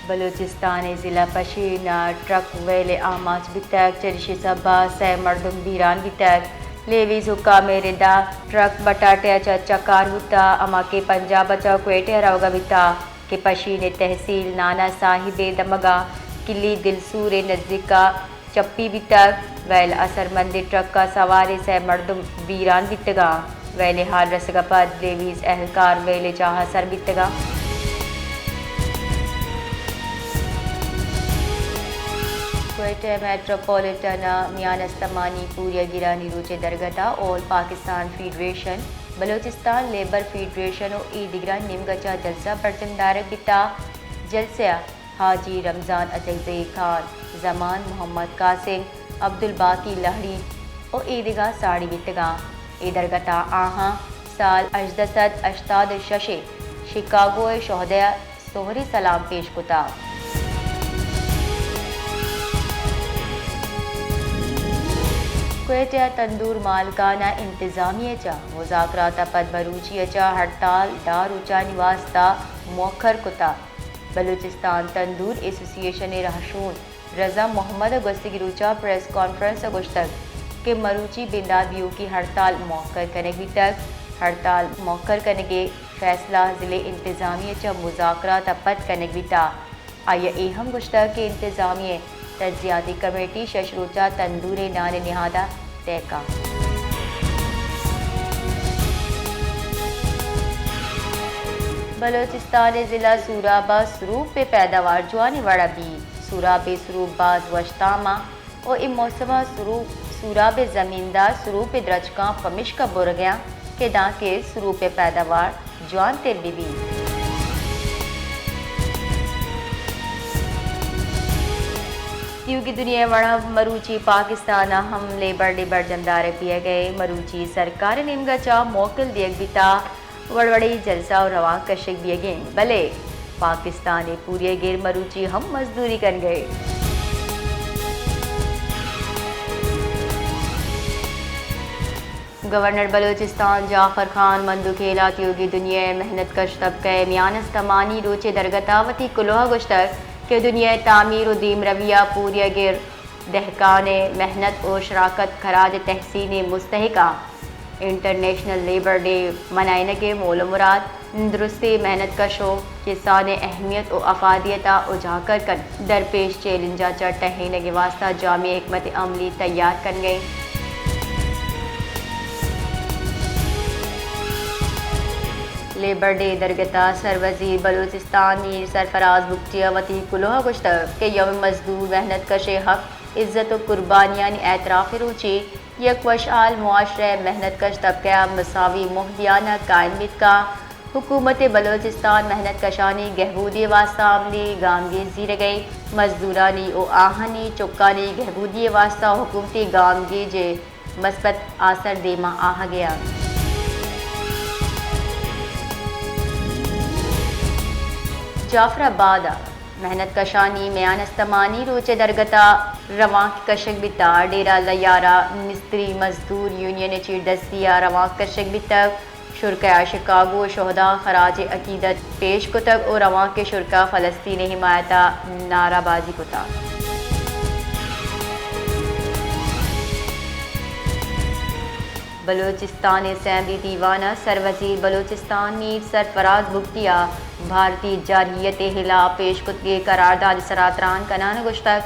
بلوچستان ءِ ضلع پشین ءَ ٹرک ویل ءِ آماچ بیتگ، چریشی ءِ سبب ءَ سئے مردم بیران بیتگ۔ لیویز حکام ءِ ردا ٹرک بٹاٹے ءَ چہ چکار بوتگ، ہما کہ پنجاب ءَ چہ کوئٹہ ءَ روگ ءَ بیتگ کہ پشین ءِ تحصیل نانا صاحب ءِ دمگ ءَ کلی دلسور ءِ نزیک ءَ چپی بیتگ۔ ویل ءِ سرمندیں ٹرک ءَ سواریں سئے مردم بیران بیتگ اَنت۔ ویل ءِ حال رسگ ءَ پد لیویز اہلکار ویل ءِ جاہ ءَ سر بیتگ اَنت۔ کوئٹہ میٹروپولیٹن ءِ میان استمانی پوریاگرانی روچ ءِ درگت ءَ آل پاکستان فیڈریشن، بلوچستان لیبر فیڈریشن ءُ اے دگرانی نیمگ ءَ چہ جلسہ برجم دارگ بیتگ۔ جلسہ ءَ حاجی رمضان اچکزئی خان، زمان محمد قاسم، عبدالباقی لہڑی ءُ ایدگہ ساڑی بیتگ اَنت۔ اے درگت ءَ آہاں سال ہژدہ سد ہشتاد ءُ شش ءِ شکاگو ءِ شہداء ءَ سہری سلام پیش کتگ۔ کوئٹہ ءَ تندور مالکان ءَ انتظامیہ ءَ چہ مذاکرات ءَ پد مروچی ءَ چہ ہڑتال دہ روچانی واستہ موکر کتگ۔ بلوچستان تندور ایسوسی ایشن ءِ رہشون رضا محمد ءَ گوستگیں روچ ءَ پریس کانفرنس ءَ گوشتگ کہ مروچی بندات دیوکی ہڑتال موکر کنگ بیتگ۔ ہڑتال موکر کنگ ءِ فیصلہ ضلع انتظامیہ ءَ چہ مذاکرات ءَ پد کنگ بیتگ۔ آئی ءَ اے ہم گوشتگ کہ انتظامیہ ءِ تجزیاتی کمیٹی شش روچ ءَ تندور ءِ نان ءِ نہاد ءَ تہہ کنت۔ بلوچستان ءِ ضلع سوراب ءَ سروپ ءِ پیداوار جوانیں وڑ ءَ بیت۔ سوراب ءِ سروپ باز وش تام اَنت ءُ اے موسم ءَ سروپ، سوراب ءِ زمیندار سروپ ءِ درچکاں پمیشکا برگ ءَ اَنت کہ دانکہ سروپ ءِ پیداوار جوانتر بہ بیت۔ تیوگیں دنیا ءِ وڑ ءَ مروچی پاکستان ءَ ہم لیبر ڈے برجم دارگ بیگ ءَ، مروچی سرکار ءِ نیمگ ءَ چہ موکل دیگ بیتگ۔ وڑ وڑیں جلسہ ءُ روانک کشگ بیگ ءَ اِنت، بلے پاکستان ءِ پوریاگر مروچی ہم مزدوری کنگ ءَ اِنت۔ گورنر بلوچستان جعفر خان مندوخیل ءَ تیوگیں دنیا ءِ محنت کش طبقہ ءِ میان استمانی روچ ءِ درگت ءَ وتی کلوہ ءَ گوشتگ کہ دنیا ءِ تعمیر ءُ دیمروی ءَ پوریاگر دہکان ءِ محنت ءُ شراکت خراج تحسین ءِ مستحق اَنت۔ انٹرنیشنل لیبر ڈے منائینگ ءِ مول ءُ مراد درستیں محنت کش ءُ کسان ءِ اہمیت ءُ افادیت ءَ اجاگر کنگ، درپیش چیلنجاں چہ ٹہینگ ءِ واستہ جامع حکمت عملی تیار کنگ ءَ اِنت۔ لیبر ڈے درگت ءَ سروزیر بلوچستان میر سرفراز بگٹی ءَ وتی کلوہ ءَ گوشتگ کہ یوم مزدور محنت کش ءِ حق، عزت ءُ قربانیانی اعتراف ءِ روچے، یک وشحال معاشرہ ءِ محنت کش طبقہ ءَ مساوی موہ دیان ءَ قائم بیت کنت۔ حکومت بلوچستان محنت کشانی گہبودی ءِ واستہ عملی گامگیج زیرگ ءَ، مزدورانی ءُ آہانی چکانی گہبودی ءِ واستہ حکومتی گامگیج ءِ مثبت آسر دیما آہگ ءَ اَنت۔ جعفر آباد ءَ محنت کشانی میان استمانی روچ ءِ درگت ءَ روانک کشگ بیتگ۔ ڈیرہ لیار ءَ مستری مزدور یونین ءِ چیردستی ءَ روانک کشگ بیتگ۔ شرکا ءَ شکاگو ءِ شہدا ءَ خراج عقیدت پیش کتگ ءُ روانک ءِ شرکا ءَ فلسطین ءِ حمایت ءَ نعرہ بازی کتگ۔ بلوچستان اسمبلی دیوان ءَ سروزیر بلوچستان میر سرفراز بگٹی ءَ بھارتی جارحیت ءِ ہلاپ پیش کتگیں قرارداد ءِ سرا تران کنان ءَ گوشتگ،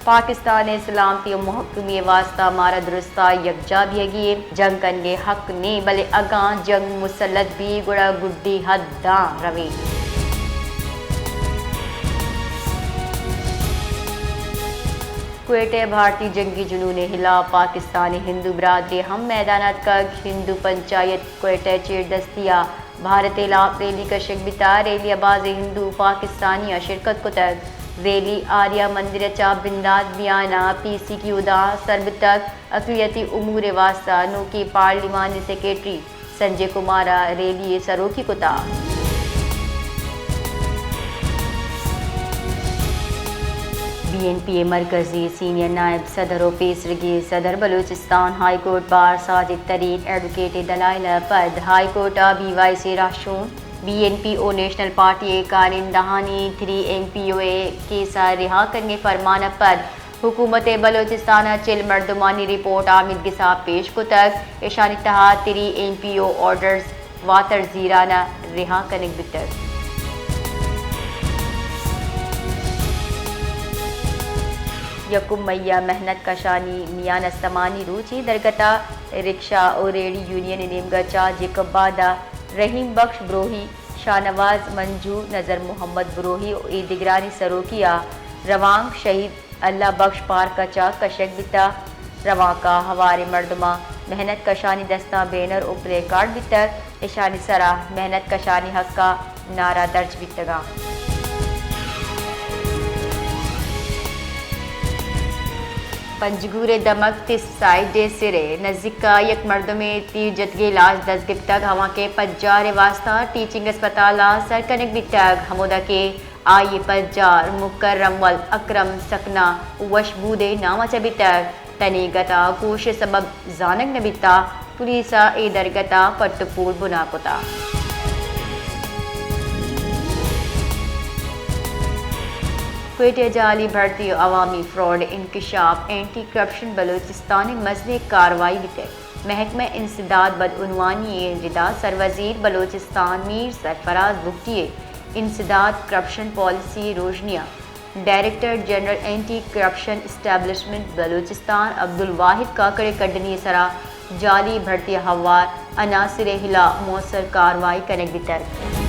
پاکستان ءِ سلامتی ءُ مھکمی ءِ واستہ مارا درستاں یکجاہ بیگی اِنت۔ جنگ کنگ ءِ حق نیں، بلے اگاں جنگ مسلط بیت، گڑا گڈی حد داں رویت۔ کوئٹہ ءَ بھارتی جنگی جنون ءِ ہلاپ پاکستان ءِ ہندو برادری ہم میدان ءَ اتکگ۔ ہندو پنچایت کوئٹہ ءِ چیردستی ءَ بھارت ءِ ہلاپ ریلی کشگ بیتگ۔ ریلی ءَ بازیں ہندو پاکستانی ءَ شرکت کتگ۔ ریلی آریہ مندر ءَ چہ بندات بیان ءَ پی سی کیو داں سر بیتگ۔ اقلیتی امور ءِ واستہ نوکیں پارلیمانی سیکرٹری سنجے کمار ءَ ریلی ءِ سروکی کتگ۔ بی این پی ءِ مرکزی سینئر نائب صدر ءُ پیسریگیں صدر Balochistan High Court bar Sajid Tareen advocate ءِ دلائل ءَ پد ہائی کورٹ ءَ بی وائی سی ءِ رہشون بی این پی او نیشنل پارٹی ءِ کارندہانی تھری این پی او ءِ کیس ءِ رہا کنگ ءِ فرمان ءَ پد حکومت بلوچستان ءَ چل مردمانی رپورٹ آمیدگ ءِ سرا پیش کتگ۔ ایشانی تہا تھری این پی او آرڈرز واتر زیران ءَ رہا کنگ بیتگ۔ یکم مئی ءَ محنت کشانی میان استمانی روچ ایں۔ درگت ءَ رکشہ ءُ ریڑی یونین ءِ نیمگ ءَ چہ جیکب آباد ءَ رحیم بخش بروہی، شاہنواز منجو، نذر محمد بروہی ءُ اے دگرانی سروکی ءَ روانک شہید اللہ بخش پارک ءَ چہ کشگ بیتگ۔ روانک ءَ ہواریں مردماں محنت کشانی دستاں بینر ءُ پلے کارڈ بیتگ۔ ایشانی سرا محنت کشانی حق ءَ نعرہ درج بیتگ اَنت۔ پنجگور ءِ دمگ تس سائیڈ ءِ سر ءِ نزیک ءَ یک مردمے تیر جتگ ءِ لاش دست گپتگ، ہواں کہ پجار ءِ واستہ ٹیچنگ اسپتال ءَ سر کنگ بیتگ، ہمودا کہ آئی ءِ پجار مکرم ولد اکرم سکنا وشبود ءِ نام ءَ چہ بیتگ۔ تنیگت ءَ کوش ءِ سبب زانگ نہ بیتگ، پولیس ءَ اے درگت ءَ پٹ ءُ پول بنا کتگ۔ کوئٹہ ءَ جعلی بھرتی ءُ عوامی فراڈ ءِ انکشاف، اینٹی کرپشن بلوچستان ءِ مزنیں کاروائی بیتگ۔ محکمہ انسداد بدعنوانی ءِ ردا سروزیر بلوچستان میر سرفراز بگٹی ءِ انسداد کرپشن پالیسی روژنی ءَ director general anti corruption establishment Balochistan Abdul Wahid Kakar ءِ کڈنی ءِ سرا جعلی بھرتی ءَ ہوار عناصر ءِ ہلاپ موثر کاروائی کنگ بیتگ۔